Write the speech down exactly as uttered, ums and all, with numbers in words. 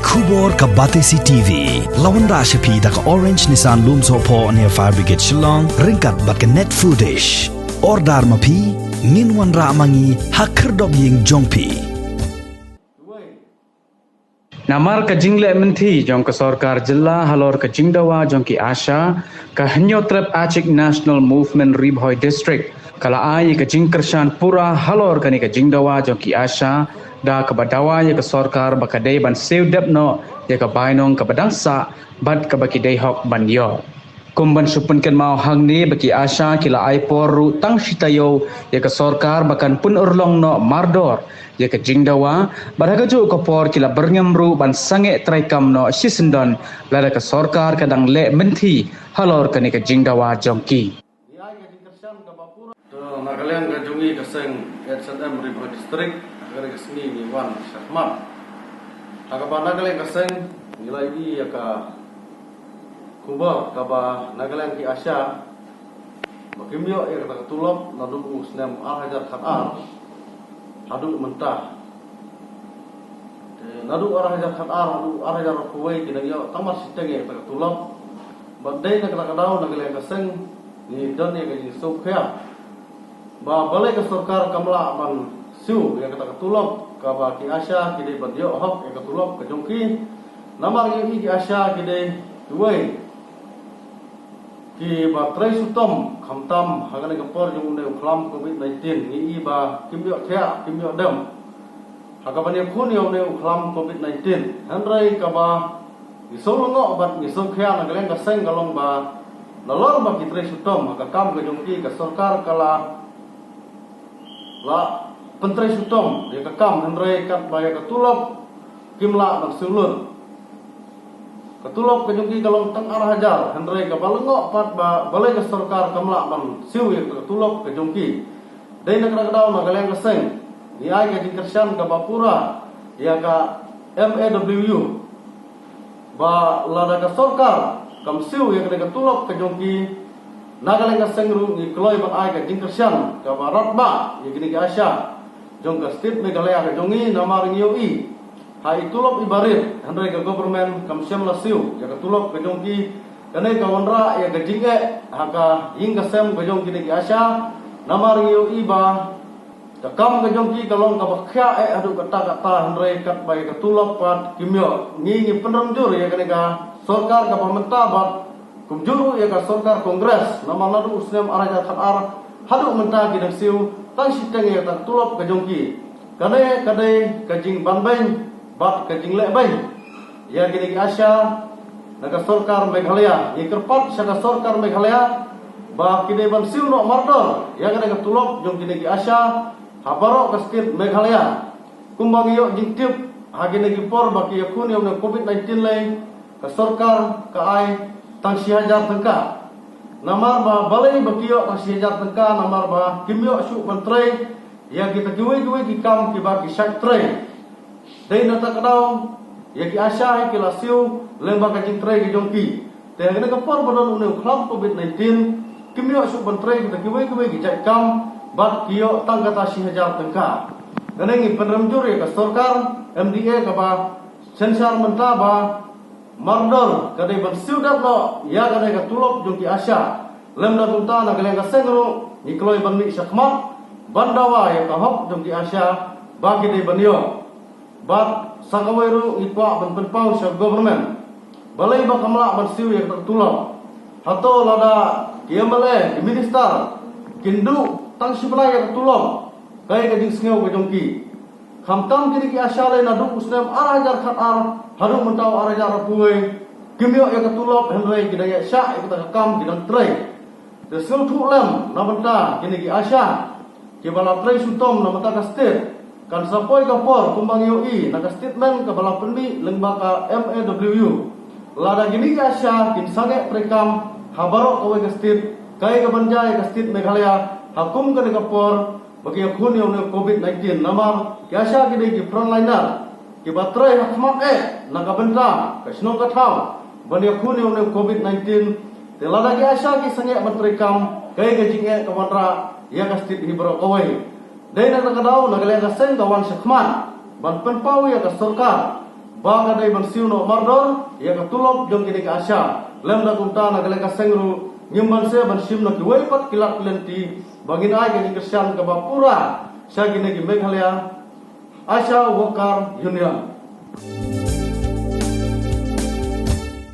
Khubor ka Batesi T V la wanrah sha phi da ka Orange Nissan Lumsohphoh near Fire Brigade Shillong ryngkat bad ka Net Foodish. Order ma phi, ngin wanrah ma ngi ha khyrdop ïing jong phi. Namar ka jingleh mynthi jong ka sorkar jylla halor ka jingdawa jong ki ASHA, ka Hynñiewtrep Achik National Movement Ri Bhoi District ka la ai ïa ka jingkyrshan pura halor kane ka jingdawa jong ki ASHA, da kaba dawa ïa ka sorkar ba ka dei ban siew dep noh ïa ka bainong kaba dang sah bad kaba ki dei hok ban ïoh. Kum ban shu pynkynmaw hangne ba ki ASHA ki la ai por ruh tang shi taïew ïa ka sorkar ba kan pynurlong noh mardor ïa ka jingdawa, bad ha kajuh ka por ki la byrngem ruh ban sangeh treikam noh shisyndon lada ka sorkar ka dang leh mynthi halor kane ka jingdawa jong ki. To, na ka liang ka jong ngi ka seng H S N M Ri Bhoi District, ha kane ka sngi ngi wan shakhmat. Ha kaba na ka liang ka seng ngi la ïohi ïa ka khubor kaba na ka liang ki ASHA ba kim ïoh ïa kata ka tulop naduh u snem ar hajar khatar haduh mynta. Te naduh ar hajar khatar haduh ar hajar arphew wei ki dang ïoh tang mar shiteng ïa kata ka tulop. Bad dei na kata ka daw na ka liang ka seng ngi don ïa ka jingsngewkhia ba balei ka sorkar kam lah ban siew ïa kata ka tulop kaba ki ASHA ki dei ban ïoh hok ïa ka tulop ka jong ki. Namar ngi ïohi ki ASHA ki dei kiwei kiba trei shitom khamtam ha kane ka por jong une u khlam covid nineteen, ngi ïohi ba kim ïoh thiah kim ïoh dem ha kaban ïakhun ïa une u khlam covid nineteen. Hynrei kaba ngi sngewlyngngoh bad ngi sngewkhia na ka liang ka seng ka long ba nalor ba ki trei shitom ha ka kam ka jong ki, ka sorkar ka la la pyntrei shitom ïa ka kam, hynrei katba ïa ka tulop kim lah ban siew lut. Ka tulop ka jong ki ka long tang ar hajar, hynrei kaba lyngngoh pat ba balei ka sorkar kam lah ban siew ïa ka tulop ka jong ki. Dei na kata ka daw na ka liang ka seng ngi ai ka jingkyrshan kaba pura ïa ka M A W U ba lada ka sorkar kam siew ïa kane ka tulop ka jong ki, na ka liang ka seng ruh ngi kloi ban ai ka jingkyrshan kaba radbah ïa kine ki ASHA jong ka state Meghalaya ka jong ngi. Namar ngi ïohi ha i tulop i barit, hynrei ka government kam shym la siew ïa ka tulop ka jong ki. Kane ka wanrah ïa ka jingeh ha ka ïing ka sem ka jong kine ki ASHA. Namar ngi ïohi ba ka kam ka jong ki ka long kaba khia eh haduh katta katta, hynrei katba ïa ka tulop pat kim ïoh. Ngi ngi pynrem jur ïa kane ka sorkar kaba mynta bad kumjuh ruh ïa ka sorkar Congress, namar naduh u snem ar hajar khatar haduh mynta ki dang siew tang shiteng ïa ka tulop ka jong ki. Kane ka dei ka jingbanbeiñ bad ka jinglehbeiñ ïa kine ki ASHA na ka sorkar Meghalaya. Ngi kyrpad sha ka sorkar Meghalaya ba ki dei ban siew noh mardor ïa kane ka tulop jong kine ki ASHA ha baroh ka state Meghalaya. Kumba ngi ïoh jingtip ha kine ki por ba ki ïakhun ïa une covid nineteen lei, ka sorkar ka ai tang shi hajar tyngka. Namar ba balei ba ki ïoh tang shi hajar tyngka? Namar ba kim ïoh shuh ban trei ïa kita kiwei kiwei ki kam kiba ki shait trei. Dei na kata ka daw ïa ki ASHA hi ki la siew lyngba ka jingtrei ka jong ki. Te ha kane ka por ba don une u khlam covid nineteen kim ïoh shuh ban trei kita kiwei kiwei ki jait kam bad ki ïoh tang kata shi hajar tyngka. Kane ngi pynrem jur ïa ka sorkar M D A kaba synshar mynta ba mardor ka dei ban siew dep noh ïa kane ka tulop jong ki ASHA. Lymda kumta na ka liang ka seng ruh ngi kloi ban mih shakhmat ban dawa ïa ka hok jong ki ASHA ba ki dei ban ïoh. Bad sa kawei ruh ngi kwah ban pynpaw sha government, balei ba kam lah ban siew ïa ka tulop? Hato lada ki M L A, ki minister kin duh tang shi bnai ïa ka tulop, kaei ka jingsngew ka jong ki? Khamtam kine ki ASHA lei naduh u snem ar hajar khatar haduh mynta u ar hajar arphew wei kim ïoh ïa ka tulop, hynrei ki dang ïa shah ïa kata ka kam, ki dang trei. Te sngewthuh lem na bynta kine ki ASHA kiba la trei shitom na bynta ka state. Kan sa poi ka por kumba ngi ïohi na ka statement kaba la pynmih lyngba ka M A W U, lada kine ki ASHA kin sangeh treikam ha baroh kawei ka state, kaei kaban jia ïa ka state Meghalaya ha kum kane ka por ba ki ïakhun ïa une u covid nineteen? Namar ki ASHA ki dei ki frontliner kiba trei ha khmat eh na ka bynta ka shnong ka thaw ban ïakhun ïa une u covid nineteen. Te lada ki ASHA ki sangeh ban treikam, kaei ka jingeh ka wanrah ïa ka state hi baroh kawei? Dei na kata ka daw na ka liang ka seng ka wan shakhmat ban pynpaw ïa ka sorkar ba ka dei ban siew noh mardor ïa ka tulop jong kine ki ASHA. Lymda kumta na ka leh ka seng ruh ngim banse ban shim na kiwei pat ki lad ki lynti ba ngin ai ka jingkyrshan kaba pura sha kine ki Meghalaya ASHA Worker Union.